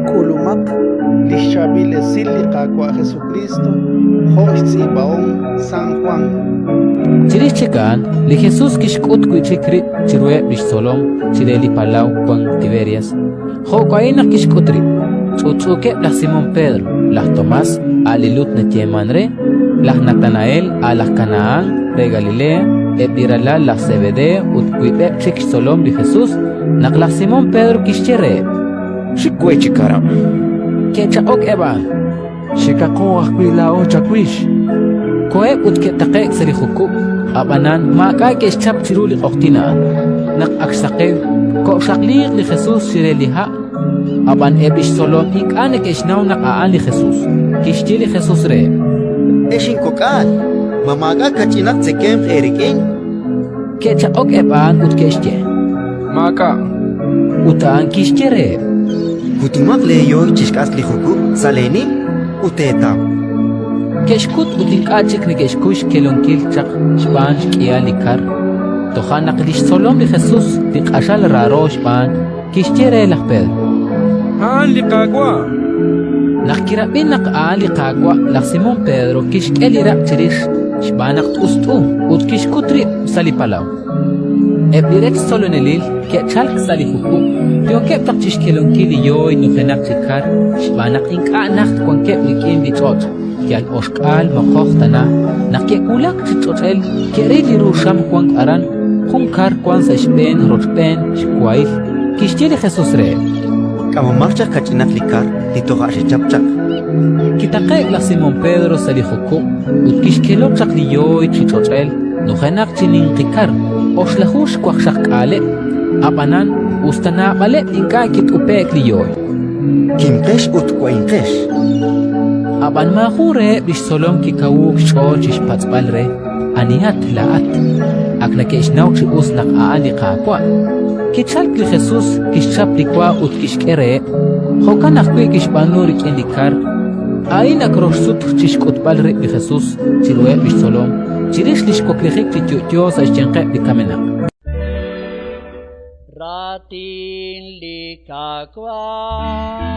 K'ulumaq li xChaab'il Esil li Qaawa' Jesukriist jo' xtz'iib'ahom San Jwan. Chirix chik a'an, li Jesus kixk'ut wi' chik rib' chiruheb' li xtzolom chire li palaw wank Tiberias. Jo'ka'in naq kixk'ut rib': ch'utch'uukeb' laj Simón Pedro, laj Tomás, a' li Lut nayeemank re, laj Natanael, a' laj Kanahán re Galilea, eb' li ralal laj Sebedeo ut wiib'eb' chik xtzolom li Jesus. Naq laj Simón Pedro kixye reheb': Xik we chi karab'k. Ke'chaq'ok eb' a'an: Xikaqo ajwi' laa'o chawix. Koheb' ut ke'taqe'k sa' li jukub', ab'anan maak'a' ke'xchap chiru li q'oqyink a'an. Naq ak xsaqewk, koxxaqliiq li Jesus chire li ha', ab'an eb' li xtzolom ink'a' neke'xnaw naq a'an li Jesus. Kixye li Jesus reheb': Ex inkok'al, ma maak'a' kach'inaq tzekemq eerik'in? Ke'chaq'ok eb' a'an ut ke'xye: Maak'a'. Ut a'an kixye reheb': Kutumaq leeyooy chi xk'atq li jukub' sa' leenim ut teetaw. Ke'xkut ut ink'a' chik neke'xkuy xkelonkil chaq xb'aan xk'ihal li kar. Toja' naq li xtzolom li Jesus, li q'axal raaro xb'aan, kixye re laj Pedro: A'an li Qaawa'! Naq kirab'i naq a'an li Qaawa', laj Simón Pedro kixk'e li raq' chirix xb'aan naq t'ust'u ut kixkut rib' sa' li palaw. Eb' li rech tzolonelil ke'chalk sa' li jukub', yookeb' chaq chi xkelonkil li yooy nujenaq chi kar xb'aan naq ink'a' najt wankeb' rik'in li ch'och', yal oxk'aal moqoj tana. Naq ke'wulak chi ch'och'el, ke'ril li ru xam wank aran, jun kar wank sa' xb'een rochb'een xwahil. Kixye li Jesus reheb': K'amomaq chaq kach'inaq li kar li toja' xechap chaq. Kitaqe'k laj Simón Pedro sa' li jukub' ut kixkelo chaq li yooy chi ch'och'el nujenaq chi ninqi kar, oxlaju xwaqxaqk'aaleb'. Ab'anan, us ta naab'aleb' ink'a' kit'upe'k li yooy. Kimqex ut wa'inqex. Ab'an maajun reheb' li xtzolom kikawuuk xch'ool chi xpatz'b'al re: Anihat laa'at? Ak neke'xnaw chi us naq a'an li Qaawa'. Kichalk li Jesus, kixchap li wa ut kixk'e reheb'. Jo'kan ajwi' kixb'aanu rik'in li kar. A'in ak rox sut chi xk'utb'al rib' li Jesus chiruheb' li xtzolom chirix li xwaklijik chi yo'yo sa' xyanqeb' li kamenaq. Raatin li Qaawa'.